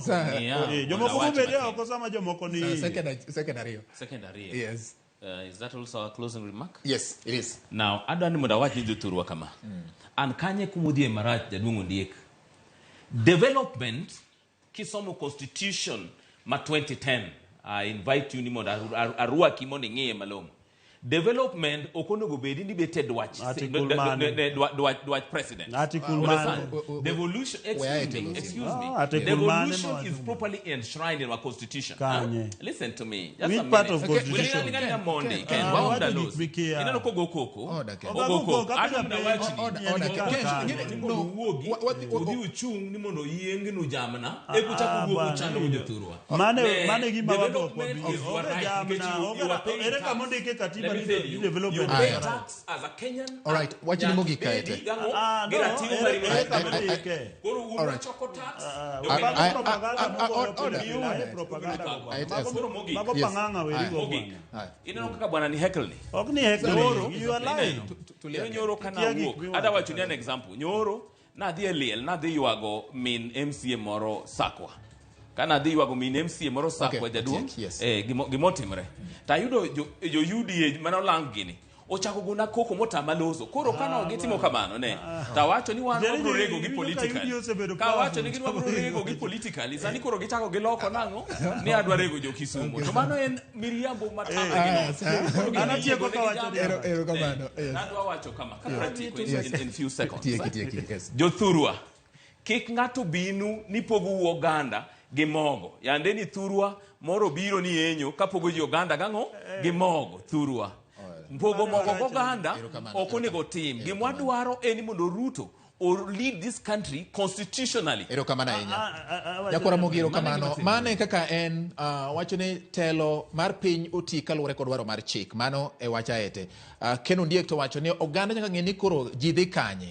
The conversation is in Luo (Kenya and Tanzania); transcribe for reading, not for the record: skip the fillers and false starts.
Niya, Eh, jomoko mondo awach bobede matin. oko sama jomoko ni iye. Second ariyo. Second ariyo. Yes. Is that also our closing remark? Yes, it is. Now, adwa ni mondo awach ni jothurwa kama. An kanye kumudhie marach jaduong' Ondiek. Development kisomo constitution ma 2010 I invite you ni mondo arwaki mondo ing'iye malong'o. Development ok onego bedi ni bet e dwach Article mane? dwach president. Article Understand? mane? Devolution, Where excuse it me, is. excuse me. Ah, article mane Devolution ma is wacho? properly enshrined in our constitution. Kanye? Huh? Listen to me. Just Which a part minute. of constitution? Wilingana lingana mondi. Ken, Ah, waunda wacho gik los. mikia. Ineno kogo koko. Order, Ken. Ogo Ogo koko. koko, Adwa apita mondo penj. awachni. Order, order, Ni Ken. en Ken, kaka. Ni no, mondo uwuogi, udhi uchung' ni mondo oyiengnu jamna, eka uchak Ah, uduog bwana. uchando jothurwa. Mane gima wago Development kwa is your Onge right, jamna, nikech onge you are ra- paying ere tax. kama ondike katiba Let me ni tell you, development you is pay your right. tax as a Kenyan. All right, wachni nyaka mogik ibedi kae te. gang'o, Ah, gi no, ratiro ere mari ere mar kama katiba. ondike. Koro un All right. wachoko tax, Ah, jo mago Kenya- propaganda mogoyo order. pile pile, ae propaganda go bwana. Aye, Mago- Koro mogik. Mago Yes. pang'ang'a weri go Mogik. bwana. Aye. Ineno kaka bwana ni heckle ni. Ok ni heckling, Nyoro, you are lying. Tulia. Ineno nyoro ka Kia gik nawuok. miwacho. Adwa wachoni an example. Nyoro nadhi e liel, nadhi ywago min MCA moro Sakwa. Ka nadhi ywago min MCA moro Sakwa Okay, jaduong', Otiek, yes. eh, gimotimre. Tayudo jo UDA mane olang gini. Ochako gona koko motama loso. Koro ka no gitimo kamano ne. Tawacho ni wan Jeri, wabro rego gi iwinjo ka politically. UDA osebedo Ka wacho ni powerful. gin wabro rego gi politically. Sani koro gichako giloko nang'o? Ni adwa rego jo Kisumu. To mano en miriambo matama gi Ah, nono. sawa. Koro An atieko giyie kawacho gi ni- jamna. Erokamano, Eh, yes. Nadwa wacho kama, kapra tieko in, Yes. in few seconds. Tieki, tieki, yes. Jothurwa, kik ng'ato binu ni pogou oganda gi mogo. Yande ni thurwa moro biro ni enyo kapogo ji oganda gang'o? Gi mogo, thurwa. Pogo mogo goganda Erokamano, ok onego tim. Gima wadwaro en ni mondo Ruto or lead this country constitutionally. Erokamano ahinya. Ah, ah, ah, wacho Nyakwara ni- Mogi, erokamano. Mano e kaka en wacho ni telo mar piny oti kaluwore kod dwaro mar chik. Mano e wach aete. Ken Ondiek to wacho ni oganda nyaka ng'e ni koro ji dhi kanye.